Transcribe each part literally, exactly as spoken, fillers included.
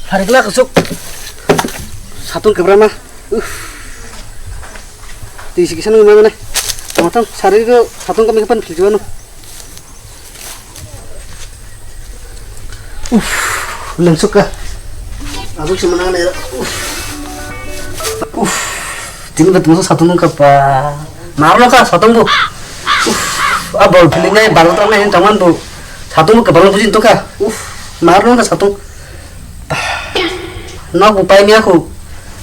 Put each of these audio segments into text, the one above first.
Pharikla kusuk. Satung kebrama. Uff. Tisi kisa nung mana. Tama tang sari ko satung kami kapan philjiwano. Uff, lengsuk ka. Asuk si mana ne. Uff. Uff. Tini betul satung nung kapa. Marno ka satung bu. Uff. A bol philnai baru tang nai tangman bu. Satung bu kebang bujin to ka. Uff. Marno ka satung. Nok bo paimya khu.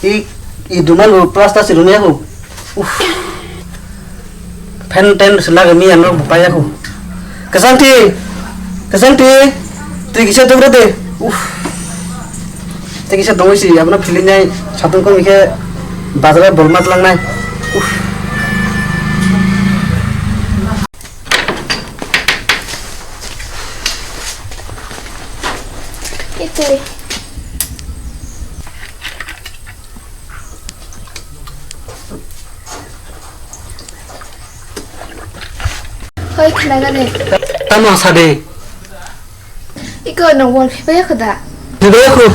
I, i duman bo plaster si rumya khu. Uff. Fan ten se lagami ang nok bo paiya khu. Kasangti. Kasangti. Twi kisa tongra de. Uff. Twi kisa tongwi si abono philnai satung kong ikhe bazar bol mat langnai. Uff. Itui. Hoi, khna gani. Tamo sade. Iko no wall phipaya khuda. Phipaya khu.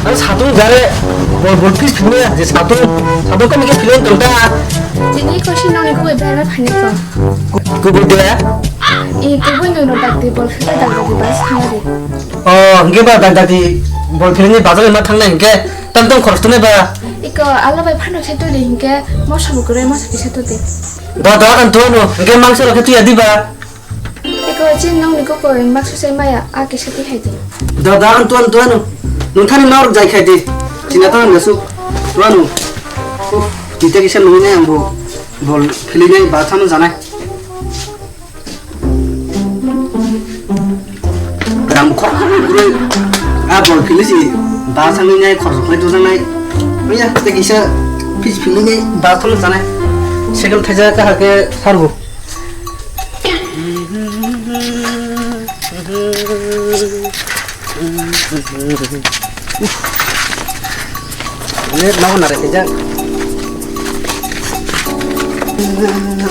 Ang satung jare wall wall phis phipaya je satung satung kami ke philon tong ta. Jini ko si noni ko bela phani ko. Kubur dia. I kubur no no dak di wall phipaya dak di bas thangari. Oh, hingke ba dak dak di wall philoni bazar ma thangnai hingke tam tam khoros tongnai ba. Iko ala bai phano se tuli hingke mosa bukure mosa kisa tuli. Da da kan tuano hingke mangsa rok ke tuya di ba. Eko chin nong ni koko ring mak susai maya a kisa ti hai di. Da da an tuan tuan no. Nung thani nor jai khai di. China ta nasu. Tuan no. Uf, tita kisa nung ne ang bo. Bol phili ne ba thano janai. Rang khor khor gure. A bol phili si ba thang ne khor khor tu janai. Maya te kisa phis phili ne ba thano janai. Second thaja ka ha ke sarbo. Ini mau narik aja.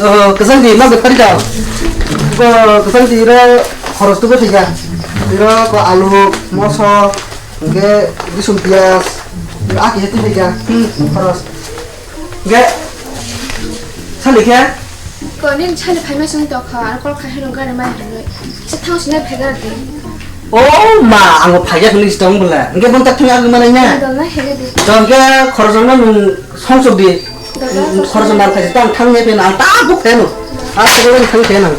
Oh, kesan di, mau berkali dah. Ko kesan di ro khoros tu bertiga. Ro ko alu, moso, oke, bisum pias. Aki hati tiga. Hmm, khoros. Ge, sali khe? Ko nini sali phaima song tokha, ar kol khai hwnwi gari mai hwnwi. Kisa thang sina phegar di. O ma, ang bo phaiya hwnwi si tong bwle. Hwnkhe bon tak thang agwi manai na. Dol na hege di. Dol khe khorokjak no nwng songsok di. Dol na khorokjak nang khai tang thang ne phe na ang ta buk phe no. Ang thang phe nang.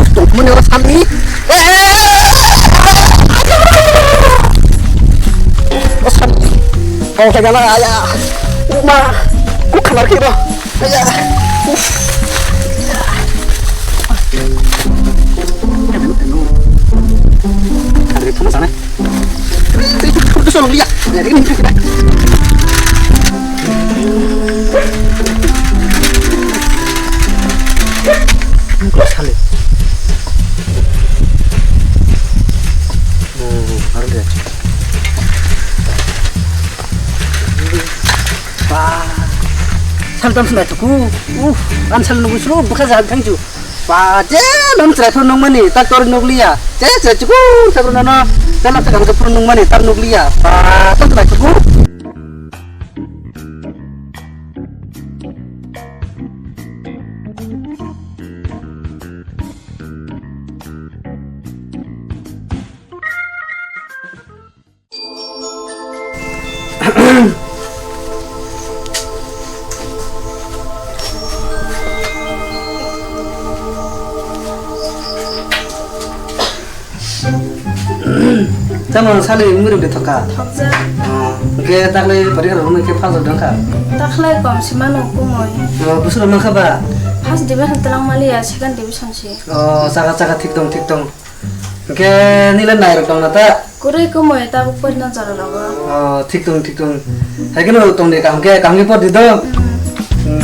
Tongmani o sami. O sami. O khe gana aya. Uma. Ku khamar khe bo. Aya. Uf. Ada itu sana. Itu itu sana lihat. Ya ini. Kok sale? Oh, harus ya. Ba. Sal tam sna tuku. Uh, an sal nunggu suru bukha jahal thang ju. Ba, je nam chrai phuru nungmani, tak tor nukliya. Je chrai chuku, tak tor nono, je nam chrai phuru nungmani, tak nukliya. Ba, tam chrai chuku. Tamo sali muri de thoka. Thokjak. Oh, ke takle pori karo ke pass dong ka. Takle kom si mano kumoi. Oh, busur ma kha ba. First division telang mali ya, second division si. Oh, saka saka thik tong, thik tong. Ke nila nai rok tong na ta. Kure kumoi ta bu pori na jara rogo. Oh, thik tong, thik tong. Hai ke no tong de kam ke, kam ke por di do. Hmm. Hmm.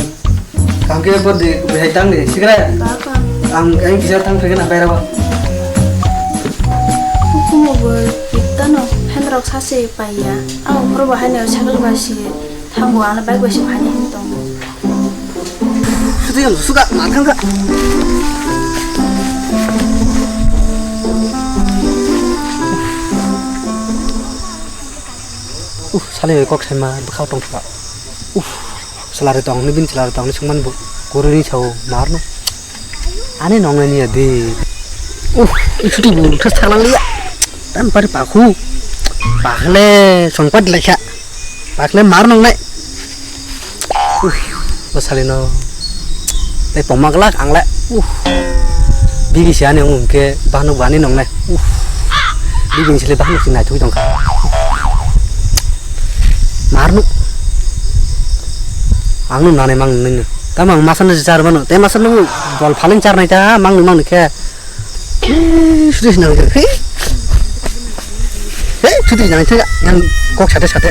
Kaham khe por di, bihai tang di, sikra. Ba kaham. Ang, ang kisa tang phai na bai rabo. Hukumu bo iktano phendrok sase paiya. Ang umur bahai ne cycle ba si thango, ang bike ba si bahai ne hin tongo. Sudah yang sudah makan ka. Uh, sali kok sema bkhao tong thla. Uh, salari tong ni bin salari tong ni sungman bu. Kori ni sao mar no. Ani nong ni adi. Uh, isu tu bu thas thalang liya. Tan pari pakhu. Pakle songpat lekha. Pakle mar nong nai. Uh, basalino. Tei poma glak ang le. Uh. Bibi si ani ong ke banu bani nong nai. Uh. Bibi sile banu si nai thui tong kha. Marnu. Ang nu nane mang nini. Tamang masa na jar mano. Te masa nu bol phaling jar nai ta mang nu mang ni khe. Sudah sih nang. Hei. Hei, sudah sih nang. Yang kok sate sate.